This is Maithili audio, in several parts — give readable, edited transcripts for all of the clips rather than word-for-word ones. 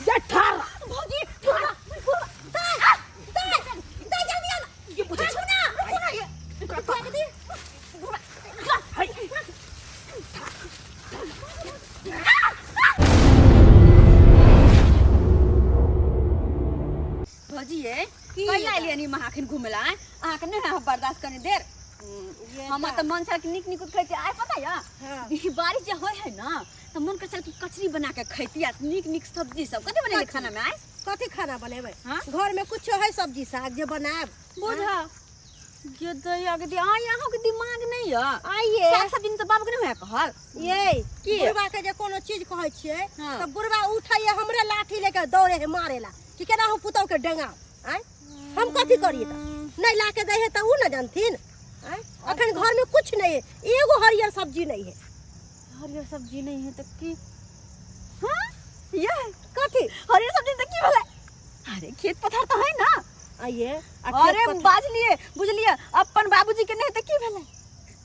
ये ठार भौजी बुढ़वा बुढ़वा दाई दाई दाई जल्दी आ ना ये बुझै भागू ना रुकू ना ये भाग दे बुढ़वा हाय भौजी ये कहिया एलियै नी महाखिन घुमे ला अहाँके नहि है बर्दाश्त करने देर हमर तऽ मन छल कि नीक नीक खैती आइ पता यऽ हाँ। ई बारिश जे होइ है ना तऽ मन कर छल कि कचरी बना के खैती आ नीक नीक सब्जी सब कथी बनेली खाना में आइ कथी खाना बनेबै हाँ? घर में कुछो है सब्जी साग जे बनायब बोझा ये दैया के आइ अहाँके दिमाग नहि यऽ आइए साग सब्जी तऽ बाबू के नहि होय कहल ये की? बुढ़वा के जे कोनो चीज कहै छियै हाँ। तऽ बुढ़वा उठैये हमरे लाठी लेके दौड़े है मारेला कि केना हम पुतौह के डेंगाउ आँय हम कथी करिए तऽ नहीं ला के दै है तऽ उ न जानथिन आँय अखन घर में कुछ नहीं है एगो हरियर सब्जी नहीं है हरियर सब्जी नहीं है तऽ की हाँ ये कथी हरियर सब्जी तऽ की भेलै अरे खेत पथार तऽ है ना आइए आ खेत अरे पथार- बाजलिए बुझलिए अपन बाबूजी के नहीं तऽ की भेलै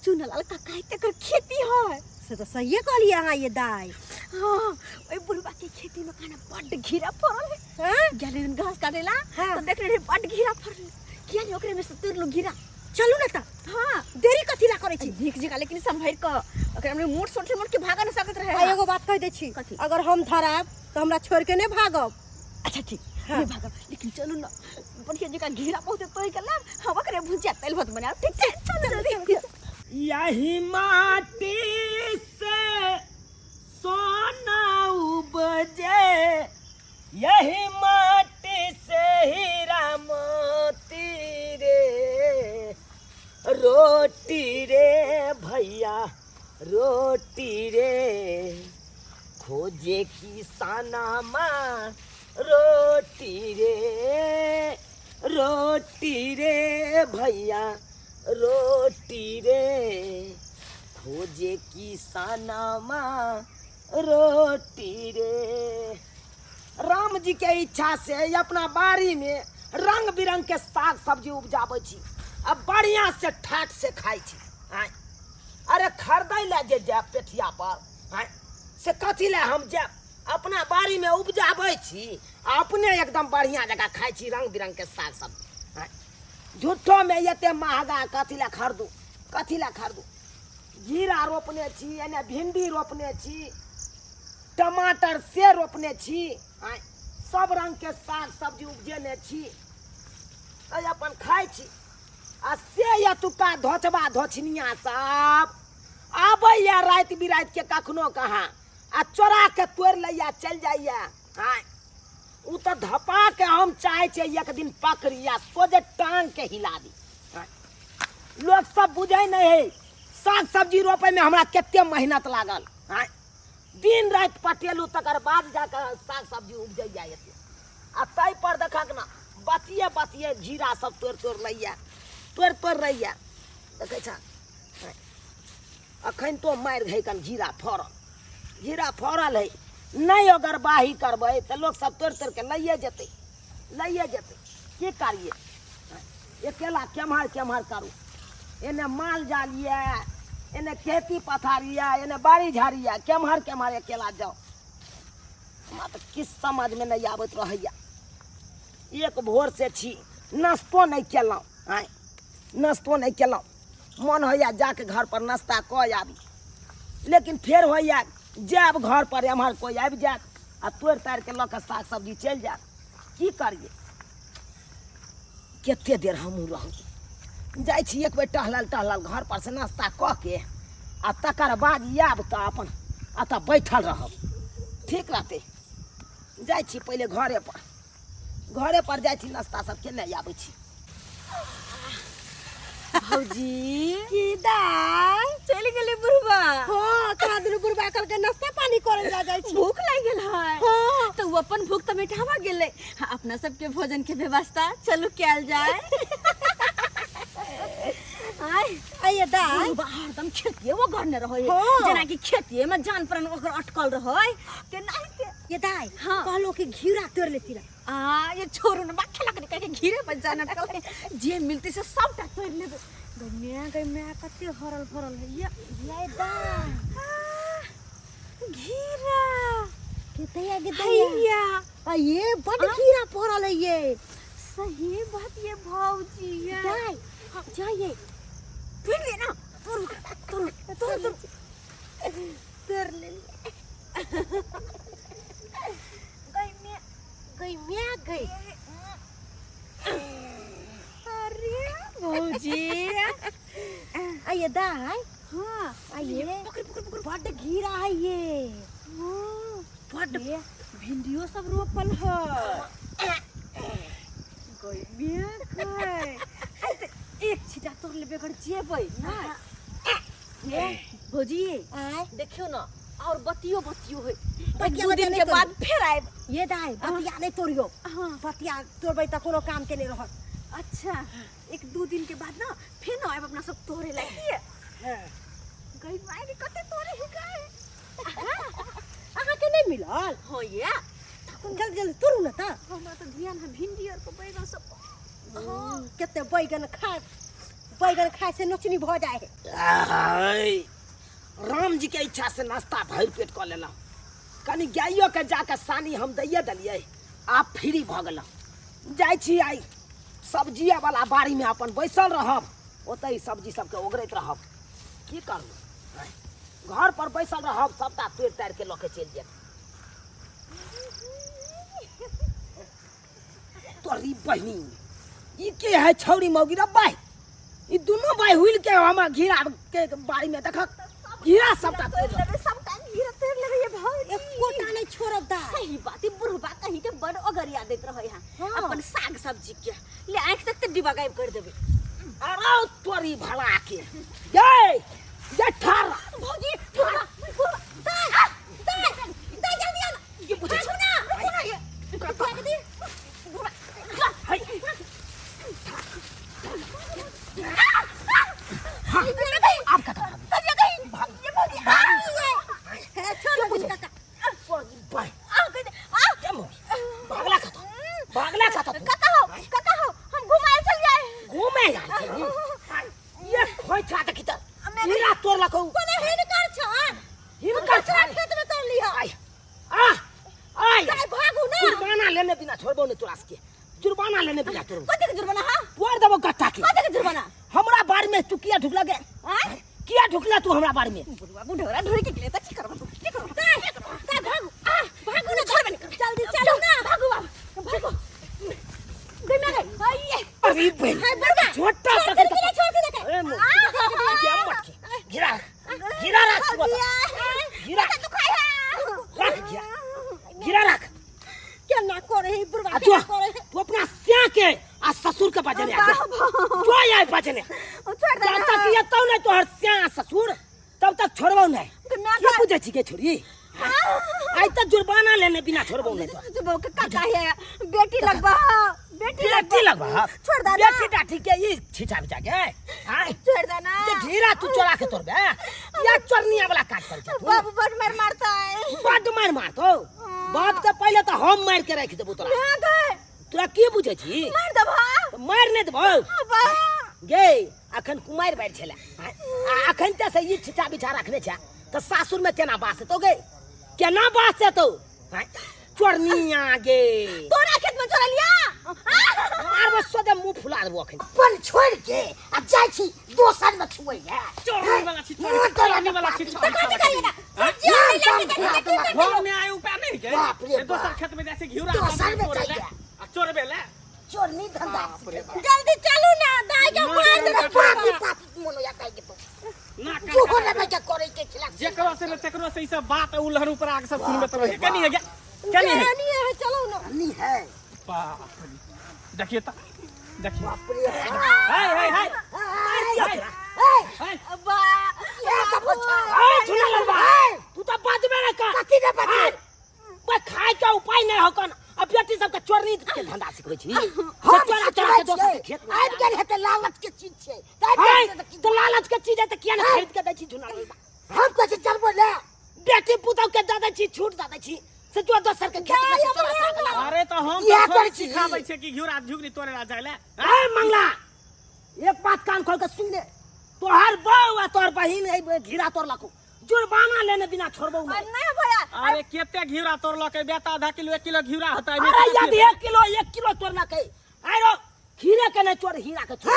चुनलाल काका एकर खेती है से तऽ सहिए कहलिए अहाँ ये दाई हाँ ओहि बुढ़वा के खेती में खाना बड्ड घेरा फड़ल है हाँ? गेले दिन घास काटेला हाँ। तो देख रहे बड्ड घेरा फड़ल है। किया नहीं ओकरे में से तोड़ लो घेरा चलू ना तऽ हाँ देरी कथी ला करै छी नीक जगह लेकिन संभर के ओकरा में मोट सोट मोट के भागा नहीं सकत रहे आ एगो बात कह दै छी कथी? अगर हम धरायब तऽ हमरा छोड़ के नहीं भागब अच्छा ठीक हाँ। नहीं भागब लेकिन चलू ना बढ़िया जगह घेरा पहुंचे तोड़ के लाब हम ओकरे भुजिया तेल भात बनाब ठीक छै चलू जल्दी यही माटी से सोना उपजे यही माटी से हीरा मोती रे रोटी रे भैया रोटी रे खोजे किसाना माँ रोटी रे रोटी रे भैया रोटी रे खोजे किसाना माँ रोटी रे राम जी के इच्छा से अपना बाड़ी में रंग बिरंग के साग सब्जी उपजाबै छी आ बढ़िया से ठाट से खाइ छी आँय अरे खरीदै लए जे जायब पेठिया पर आँय से कथी लए हम जायब अपना बाड़ी में उपजाबै छी आ अपने एकदम बढ़िया जकाँ खाइ छी रंग बिरंग के साग सब्जी आँय झूठो में एते महगा कथी लए खरीदू कथी लए खरीदू जीरा रोपने छी एने भिंडी रोपने छी टमाटर से रोपने छी आँय सब रंग के साग सब्जी उपजेने छी अइ अपन खाइ छी आ से एतुका धोचबा धोछनिया सब आबैया राति बिराति के कखनो कहाँ आ चोरा के तोड़ि लैया चलि जाइया आँय ओ तऽ धपा के हम चाहै छियै एक दिन पकड़ी आ सोझे टांग के हिला दी आँय लोक सब बुझै नहि है साग सब्जी रोपैमे हमरा कते मेहनत लागल आँय दिन राति पटेलहुँ तकर बाद जाकऽ साग सब्जी उपजैया एते आ ताहि पर देखक ने बतिये बतिये जीरा सब तोड़ि तोड़ि लैया तोड़ि तोड़ि लैया देखै छह अखन तो मारि घै कन जीरा फड़ल जीरा फड़ल है नहि अगर बाही करबै तऽ लोक सब तोड़ि तोड़ि के लैये जेतै लैये जेतै की करियै अकेला केम्हर केम्हर करू एने माल जाल यऽ एने खेती पथार यऽ एने बाड़ी झाड़ी यऽ केम्हर केम्हर अकेला जाउ हमरा तऽ किछु समझमे नहि आबैत रहैया एक भोर से छी नाश्तो नहि केलहुँ आँय नाश्तो नहि केलहुँ मन होइया जाके घर पर नाश्ता कऽ आबी लेकिन फेर होइया जायब घर पर एम्हर कोइ आबि जायत आ तोड़ि ताड़ि के लऽ कऽ साग सब्जी चलि जायत की करियै कते देर हमहूँ रहू जाइ छी एक बेर टहलल टहलल घर पर से नाश्ता कऽ के आ तकर बाद आयब तऽ अपन एतऽ बैठल रहब ठीक रहतै जाइ छी पहिले घरे पर घरे पर जाइ छी नाश्ता सब केने आबै छी भौजी की दाई चलि गेलै बुढ़वा हाँ कहाँ दुनू बुढ़बा कहलकै नाश्ता पानी करे ला जाइ छी भूख लागि गेल है हाँ तऽ ओ अपन भूख तऽ मिटावा गेलै हाँ, अपना सबके भोजन के व्यवस्था चलू कयल जाय आय आइए दाई बुढ़वा हरदम खेतिए वो करने रहै हाँ। जेना कि खेतिए में जान प्राण ओकर अटकल रहै तेनाहिते ये दाई हाँ। कहलो कि घिउरा तोड़ लेती रा आ ये छोड़ू ना बाखे लगने कह घिरे पर जान अटकल है जे मिलते से सबटा तोड़ लेबे गई मैं गई मैं कते हरल फरल है ये ये दाई घिरा के दैया के दैया हैया ये बड घिरा पड़ल है ये। सही बात ये भौजी ये। जाय जाइए। फिर ले ना, तुर तुर तुर तुर तोड़ ले। गई मैं गई म्या गई। अरे भौजी। आइए दाई। हाँ आइए। पकड़ पकड़ पकड़। बड घिरा है ये। हाँ बड ये भिंडियो सब रोपल है। गई मिया गई। आई त एक छिटा तोड़ लेबे कर जेबै ना। ये भौजी आय देखियो ना और बतियो बतियो है। बतिया दू बतिया दिन नहीं के तोड़ियो। बाद फेर आएब। ये दाई बतिया नहीं तोड़ियो। हाँ बतिया तोड़बै त कोनो काम के नहीं रहत। अच्छा एक दू दिन के बाद ना फेर आएब अपना सब तोड़े लागी। गई माय के कते तोड़े है गए। अहाँ के नहीं मिलल? हाँ ये जल्दी जल्दी तोड़ू ना त। हमरा तो ध्यान है भिंडी और के बैगन सब। हाँ कते बैगन खाए, बैगन खाए से नोचनी भ जाए है। आय, राम जी के इच्छा से नाश्ता भरि पेट कऽ लेलहुँ। कनि गाइयो के जाके सानी हम दैये देलियै, आब फ्री भऽ गेलहुँ। जाइ छी आइ सब्जिया वाला बाड़ी में अपन बैसल रहब, ओतहि सब्जी सबके ओगरैत रहब। की करू, घर पर बैसल रहब, सबटा तोड़ि ताड़ि के लऽ के चलि जायब। तोरी बहिनी ई के है छौरी मौगी रे बाई, ई दुनू बाई हुइल के हमरा घिरा के बाड़ी में देखक घिरा सबटा तोड़ लेबै, सबटा घिरा तोड़ लेबै ये भौजी। एकोटा नहीं छोड़ब दा। सही बात, ई बुढ़बा कहीं के बड़ ओगरिया दैत रहै है। हाँ। अपन साग सब्जी के ले आँखि तक तऽ डिब्बा गायब कर देबै। अरे तोरी भला के ये ये ठार भौजी बुढ़बा बुढ़बा दाई दाई दाई जल्दी आना। ये बुझै भागू ना, रुकू ना ये। कतऽ? भाग दी। बुढ़बा है। हाँ आब कतऽ भागू? ये भौजी आ हे, छोड़ दे काका। तोरी बाई आ गई आ के मौगी भागला कतऽ, भागला कतऽ तू? कका हो, कका हो, हम घुमाए चल जाए। घूमे जाए छली। ये खोइछा देखी तऽ हीरा तोड़लक हौ। कोने हिनकर छन? हिनकर दूसरा छन? खेत में तोड़ लिह। आय, आ, आय। दाई भागू ना। जुर्माना लेने बिना छोड़बो नहीं तोरा सबके। जुर्माना लेने बिना छोड़बो। कथी के जुर्माना हा? तोड़ देबो गट्टा के। कथी के जुर्माना? हमरा बाड़ी में तू किया ढुकला गे? आय? किया ढुकला तू हमरा बाड़ी में? बुढ़वा बुढ़ौरा ढुक के गेलै तऽ की करबो तू? की करबो? दाई, दाई भागू। आ, भागू ना, छोड़बे नहीं। जल्दी चलू ना। भागू बाबा, भागू। गई मैं गई। आइए। अरे बहन। हाय बुढ़वा। छोटा छोड़ पकड़ के के नहीं, छोड़ के नहीं। अरे मुँह। क्या मटकी? गिरा, गिरा रख तू बता। गिरा। दुखाई है। रख गिरा। गिरा रख। क्या ना करे है बुढ़वा, आ क्या जो, करे है? तू अपना स्या के आ ससुर के बजने आ जा। जो आए बजने। छोड़ दे जब तक ये तो नहीं तोहर स्या आ ससुर तब तक छोड़बो नहीं। मैं क्या पूछे छी के छोड़ी? आई तक जुर्माना लेने बिना छोड़बो नहीं तो। जुबो के काका है, बेटी लगबा, बेटी बेटी लगबा। छोड़ दे ना। बेटी डाठी के ई छिटा बिचा के। आय। छोड़ दे ना। जे घिरा तू चोरा के तोड़बे या चोरनिया वाला काज कर तू। बाबू बड़ मार मारता है। बड मार मारतो। बाप के पहले तो हम मार के रख देबो तोरा। ना गए। तोरा की बुझे छी? मार देबो। मार नहीं देबो। बा। गे अखन कुमार बैठ छला। आ अखन त से ई छिटा बिछा रखने छ त सासुर में केना बास हेतौ गे? केना बास हेतौ? चोरनिया गे। तोरा खेत में चोरलिया? मारबो सोझे मुंह फुला देबो अखन। अपन छोड़ के आ जाय छी दोसर में छुए है। चोरनी वाला छी, मुंह तोरा चोरनी वाला छी, के चोरनी कथी वाला करिए ना? छी। हाँ? सब्जी आनै नाम लए ताम के फुला देखी देलक। घर में आए उपाय नहीं के। बाप रे ए दोसर बाप। खेत में जाय छै घिउरा दोसर में तोड़े ले। जाइए। आ चोरबे ले। चोरनी धंधा। बाप रे बाप। जल्दी चलू ना, दाई के ना, मार ना, देलक ना, पापी बाबा। पापी मोनो या काई के तो। ना, कान जोहो काट रे दे। बेटा करे के खिलाफ। जेकरो से ने तेकरो से ई सब बात उलहन ऊपर आके सब सुनबे त रहे। कनी है गे? कनी है? कनी है, चलू ना। कनी है। बाप रे। देखिए त, देखिए। बाप रे। हाय हाय हाय। हाय। हाय। बा। ये सब होता। ए सुना लड़वा। तू तो बाजबे ना कर। कथी ने बाजबे? बे खाए के उपाय नहीं होकन। अब बेटी सबके चोरनी के धंधा सिखबै छी। हम से चोरा चोरा के दोसर के खेत में आबि गेल हेतै लालच के चीज छै। तऽ आबि हाय, गेल हेतै तऽ तऽ लालच के चीज है तऽ किया ने खरीद के दै छी झुना लड़वा? हम कहै छी चलबो ले। बेटी पुतहु के दऽ दै छी, छूट दऽ दै छी। से जो दोसर के खेत में से चोरा चोरा के लाबै। अरे तऽ हम इएह तऽ करै छी। सिखाबै छियै कि घिउरा झुगनी तोड़े ला जाय ले। ए मंगला, एक बात कान खोल के सुन ले। तोहर बहू आ तोहर बहिन एहि घिरा तोड़लकौ। जुर्माना लेने बिना छोड़बौ अरे नहीं। नहीं भैया, अरे केते घिउरा तोड़लकै बेटा? आधा किलो 1 किलो घिउरा होतै। अरे यदि 1 किलो 1 किलो तोड़लकै, आरो खीरे के नहीं चोर, हीरा के चोर।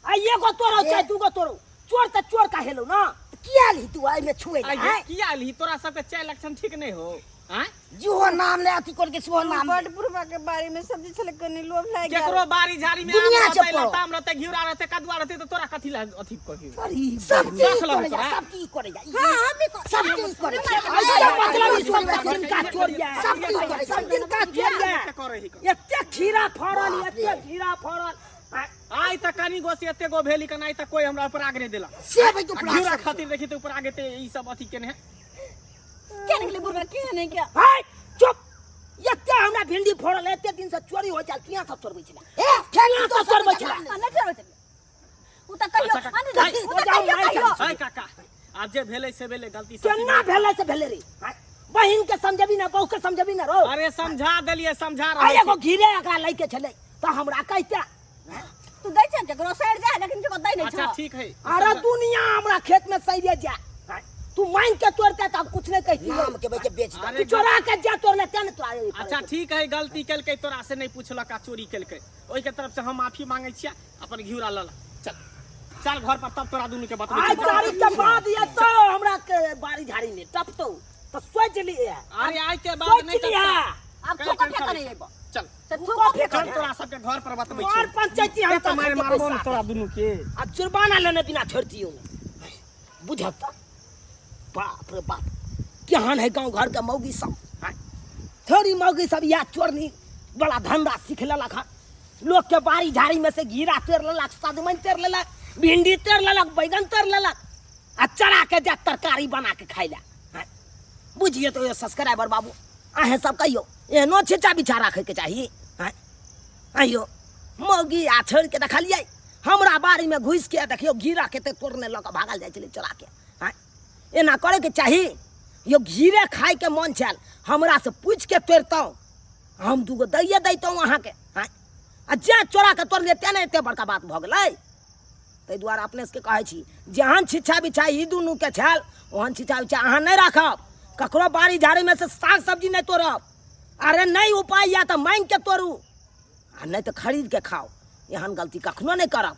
आ एगो तोड़ो चाहे दूगो तोड़ो, चोर त चोर का हेलो ना। किया ली तू एहिमे छुए? आइ किया ली? तोरा सबके चाय लक्षण ठीक नहीं हो आँय? जेहो नाम ले अथी करके सेहो नाम। बड बुढ़बा के बाड़ी में सब्जी छले, कनी लोभ लागि गेल। केकरो बाड़ी झाड़ी में आम दुनिया रहतै, के पड़ो। लताम रहतै, घिउरा रहतै, कदुआ रहतै तऽ तोरा कथी ला अथी कही? सब चीज रख लहु करे जा तोरा। सब चीज करे जा। हाँ, हम भी सब चीज करे जा। ऐसा मतलब ई सब दिन का चोर या सब चीज करे जा। सब दिन का चोर या। करे ही। एते खीरा फड़ल, एते खीरा फड़ल। आइ तऽ कनी गो से एते गो भेली कन, आइ तऽ कोई हमरा ऊपर आग नहि देलक। से भाई आ तू घिउरा खातिर देखी तऽ ऊपर आगे ते ई सब अथी केने है। क्या निकले बुढ़बा के नहीं क्या? हाय चुप! एते हमरा भिंडी फड़ल, एते दिन से चोरी हो जाल, किया सब चोरबै छला? ए किया सब चोरबै छला? नहीं चोरबै छलै उ त कहियो। अच्छा, काका, अरे आइ- उ त कहियो कहियो। आइ काका, आब जे भेलै से भेलै, गलती सब। केना भेलै से भेलै रे? हाय, बहिन के समझबी ना, बहू के समझबी ना रो। अरे समझा देलियै, समझा आ रहल एगो छी। घिरे एकरा लैके छलै तऽ हमरा कहिते। तू दै छै केकरो, सड़ जाय, लेकिन केकरो दै नहीं अच्छा छौ। ठीक है। अरे दुनिया हमरा खेत में सैरे जा, तू मांग के तोड़ते तऽ हम कुछ नहीं कहती। नाम के बेच बेच दे। अरे तू चोरा के जा तोड़ले ते ने तोरा। अच्छा ठीक है, गलती केलकै, तोरा से नहीं पूछलक आ चोरी केलकै, ओहिके तरफ से हम माफी मांगे छियै। अपन घिउरा लऽ ला, चल चल घर पर, तब तोरा दुनू के बतबै आइ छियै। तारीख के बाद ये तो हमरा के बाड़ी झाड़ी में टपतो तऽ सोच लिए। अरे आइ के बाद सोच नहीं लिया। टपता। आब कहीं थूको टेंशन फेंका नहीं। नहीं अइबो। चल से थूको थूको फेंका। चल, तोरा सबके घर पर बतबै और छियै। पंचायती हम तऽ मारि मारबो ने तोरा दुनू के। आ जुर्माना लेने बिना छोड़तियो नहीं, बुझत? बाप रे बाप, केहन है गांव घर के मौगी सब। हाँ? थोड़ी मौगी सब या चोरनी बड़ा धंधा सीख लेलक हन। लोग के बाड़ी झाड़ी में से घीरा तोड़ लेलक, सजमनि तोड़ लेलक, भिंडी तोड़ लेलक, बैगन तोड़ लेलक आ चढ़ा के जा तरकारी बना के खाइ ला। हाँ? बुझिए तो ये सब्सक्राइबर बाबू, अहें सब कहियो, एहनो छिचा बिछा राखे के चाही? हाँ? आइयो मौगी आ छोड़ के देखलियै हमरा बाड़ी में घुसि के देखियो घीरा के तोड़ने लऽ कऽ भागल जाइ छलै चोरा के। आँय, एना करैके चाही यो? घीरे खाइके मन छल, हमरा से पूछि के तोड़ितहुँ, हम दूगो दैये दैतहुँ अहाँके। आँय, आ जे चोरा के तोड़लियै तेँ ने एते बड़का बात भऽ गेलै। ताहि दुआरे अपने सबके कहै छी, जेहन छिच्छा बिछा ई दुनूके छल ओहन छिच्छा बिछा अहाँ नहि राखब। ककरो बाड़ी झाड़ीमे से साग सब्जी नहि तोड़ब। अरे नहि उपाय यऽ तऽ मांगि के तोड़ू आ नहि तऽ खरीद के खाओ, एहन गलती कखनो नहि करब।